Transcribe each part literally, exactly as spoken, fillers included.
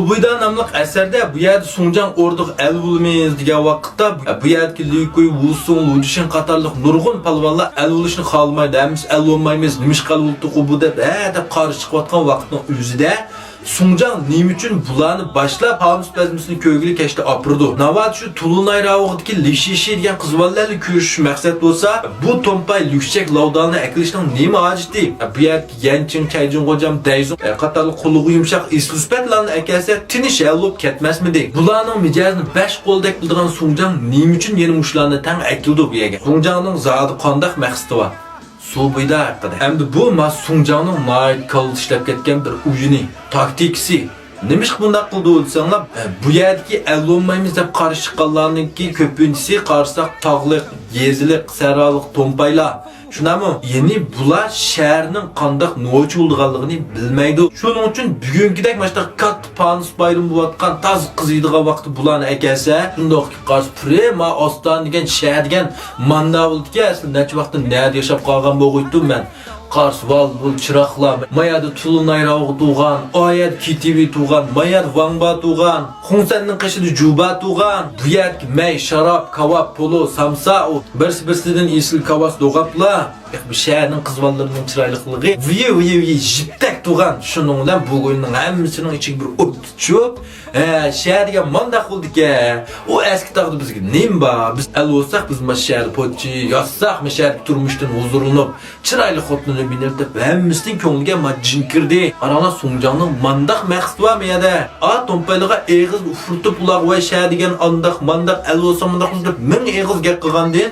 بۇيدا ناملىق ئەسەردە بۇ يەردە سۇڭجاڭ ئوردىغا ئەل بولىمىز دېگەن ۋاقىتتا، بۇ يەردىكى لىكۇي، ۋۇسۇڭ، لۇجىشىن قاتارلىق نۇرغۇن پالۋانلار ئەل بولۇشنى خالىمايدۇ، ھەممىسى ئەل بولمايمىز، نېمىشقا ئەل بولۇپتۇقۇ بۇ دەپ، ھە دەپ قارشى چىقىۋاتقان ۋاقىتنىڭ ئۆزىدە سۇڭجاڭ نېمە ئۈچۈن بۇلارنى باشلاپ پانۇس بەزمىسىنى كۆرگىلى كەچتە ئاپىرىدۇ؟ ناۋادا شۇ تۇلۇنئاي راۋىقىدىكى لىشىشى دېگەن قىز بالىلارنى كۆرۈشۈش مەقسەت بولسا، بۇ تومپاي لۈكچەك لاۋدالنى ئەكېلىشنىڭ نېمە ھاجىتى؟ بۇ يەردىكى يەنچىڭ، چەيجىڭغوجام، دەيزۇڭ، ئە، قاتارلىق قۇلىقى يۇمشاق ئېسىل سۈپەتلەرنى ئەكەلسە، تىنچ ھەل بولۇپ كەتمەسمىدى؟ بۇلارنىڭ مىجەزىنى بەش قولدەك بىلىدىغان سۇڭجاڭ نېمە ئۈچۈن يەنە مۇشۇلارنى تەڭ ئەكېلىدۇ بۇ يەرگە؟ سۇڭجاڭنىڭ زادى قانداق مەقسىتى بار؟ سۇ بويىدا ھەققىدە. ئەمدى بۇ ماس سۇڭجاڭنىڭ ناھايىتى كاللا ئىشلەپ كەتكەن بىر ئويۇنى، تاكتىكىسى. نېمىشقا بۇنداق قىلدى دېسەڭلار، بۇ يەردىكى ئەل بولمايمىز دەپ قارشى چىققانلارنىڭكى كۆپىنچىسى قارىساق تاغلىق، يېزىلىق، سەھرالىق تومپايلار. شۇنداقمۇ؟ يەنى بۇلار شەھەرنىڭ قانداق نوچى بولىدىغانلىقىنى بىلمەيدۇ. شۇنىڭ ئۈچۈن بۈگۈنكىدەك مانا شۇنداق كاتتا پانۇس بايرىمى بولۇۋاتقان تازا قىزىيدىغان ۋاقىتتا بۇلارنى ئەكەلسە، شۇنداق قارىسا، پۈرە ما ئاستان دېگەن شەھەر دېگەن ماندا بولىدىكەن، ئەسلى نەچچە ۋاقىتتىن نەدە ياشاپ قالغان بولغۇيتتۇم مەن. قارىسا، ۋال-ۋۇل چىراغلار، ما يەردە تۇلۇنئاي راۋىقى تۇغان، ئا يەردە كېتىۋى تۇغان، ما يەردە ۋاڭبا تۇغان، خۇڭسەننىڭ قېشىدا جۇبا تۇغان، بۇ يەردىكى مەي، شاراب، كاۋاپ، پولۇ، سامسا، ئۇ بىرسى-بىرسىدىن ئېسىل كاۋاس دوغاپلا. بۇ شەھەرنىڭ قىز بالىلىرىنىڭ چىرايلىقلىقى ۋىيە، ۋىيە، ۋىيە، جىپتەك تۇغان. شۇنىڭ بىلەن بۇ ئويۇننىڭ ھەممىسىنىڭ ئىچىگە بىر ئوت چۈشۈپ، ھە، شەھەر دېگەن مانداق بولىدىكەن. ئۇ ئەسكى تاغدا بىزگە نېمە بار؟ بىز ئەل بولساق، بىز مانا شەھەردە پوچى ياتساق، مانا شەھەردىكى تۇرمۇشتىن ھۇزۇرلىنىپ، چىرايلىق خوتۇننى مىنىپ دەپ ھەممىسىنىڭ كۆڭلىگە ما جىن كىردى. قاراڭلار، سۇڭجاڭنىڭ مانداق مەقسىتى بارمۇ يەردە؟ ئا، تومپايلىغا ئېغىز ئۇفۇرتۇپ ئۇلارغا، ۋاي شەھەر دېگەن ئانداق، مانداق، ئەل بولسا مۇنداق دەپ مىڭ ئېغىز گەپ قىلغاندىن،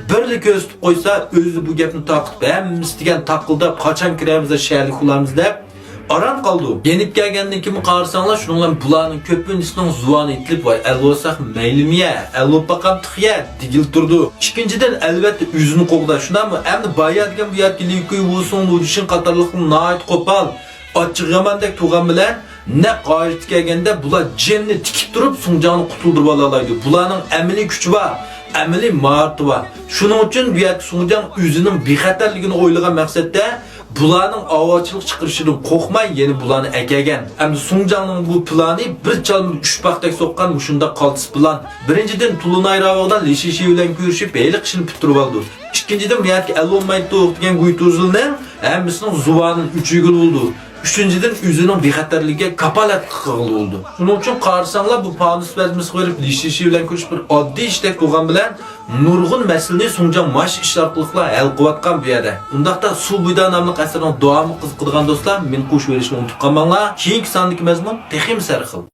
بىرلا كۆرسىتىپ قويسا، ئۆزى بۇ گەپنى تارقىتىپ، ھەممىسى دېگەن تاقىلداپ، قاچان كىرەمىز، شەھەرلىك بولامىز دەپ ئاران قالىدۇ. يېنىپ كەلگەندىن كېيىن قارىساڭلار، شۇنىڭ بىلەن بۇلارنىڭ كۆپىنچىسىنىڭ زۇۋانى ئېتىلىپ، ۋاي ئەل بولساق مەيلىمۇ يە، ئەل بولۇپ باقامتىق يە دېگىلى تۇرىدۇ. ئىككىنچىدىن، ئەلۋەتتە، ئۆزىنى قوغداش، شۇنداقمۇ؟ ئەمدى بايا دېگەن بۇ يەردىكى لىكۇي، ۋۇسۇڭ، لۇجىشىن قاتارلىقلار ناھايىتى قوپال، ئاچچىقى يامان دەك تۇرغان بىلەن، نەق ھاجەتكە كەلگەندە بۇلار جېنىنى تىكىپ تۇرۇپ سۇڭجاڭنى قۇتۇلدۇرۇۋالالايدۇ. بۇلارنىڭ ئەمەلىي كۈچى بار، ئەمەلىي ماھارىتى بار. شۇنىڭ ئۈچۈن بۇ يەردە سۇڭجاڭ ئۆزىنىڭ بىخەتەرلىكىنى ئويلىغان مەقسەتتە بۇلارنىڭ ئاۋارىچىلىق چىقىرىشىدىن قورقماي يەنە بۇلارنى ئەكەلگەن. ئەمدى سۇڭجاڭنىڭ بۇ پىلانى بىر چالمىدا ئۈچ پاختەك سوققان مۇشۇنداق قالتىس پىلان. بىرىنچىدىن، تۇلۇنئاي راۋىغدا لىشىشى بىلەن كۆرۈشۈپ ھېلىقى ئىشنى پۈتتۈرۈۋالىدۇ. ئىككىنچىدىن، بۇ يەردىكى ئەل بولمايتتۇق دېگەن گۇيتۇزىلنىڭ ھەممىسىنىڭ زۇۋانىنى ئۆچۈرگىلى بولىدۇ. ئۈچىنچىدىن، ئۆزىنىڭ بىخەتەرلىكىگە كاپالەتلىك قىلغىلى بولىدۇ. شۇنىڭ ئۈچۈن قارىساڭلار، بۇ پانۇس بەزمىسىگە بېرىپ لىشىشى بىلەن كۆرۈشۈش بىر ئاددىي ئىشتەك بولغان بىلەن، نۇرغۇن مەسىلىنى سۇڭجاڭ ماش ئىش ئارقىلىقلا ھەل قىلىۋاتقان بۇ يەردە. ئۇنداقتا، سۇ بۇيدا ناملىق ئەسەرنىڭ داۋامى قىزىقىدىغان دوستلار، مېنى قوشۇۋېلىشنى ئۇنتۇپ قالماڭلار. كېيىنكى ساندىكى مەزمۇن تېخىمۇ سەرخىل.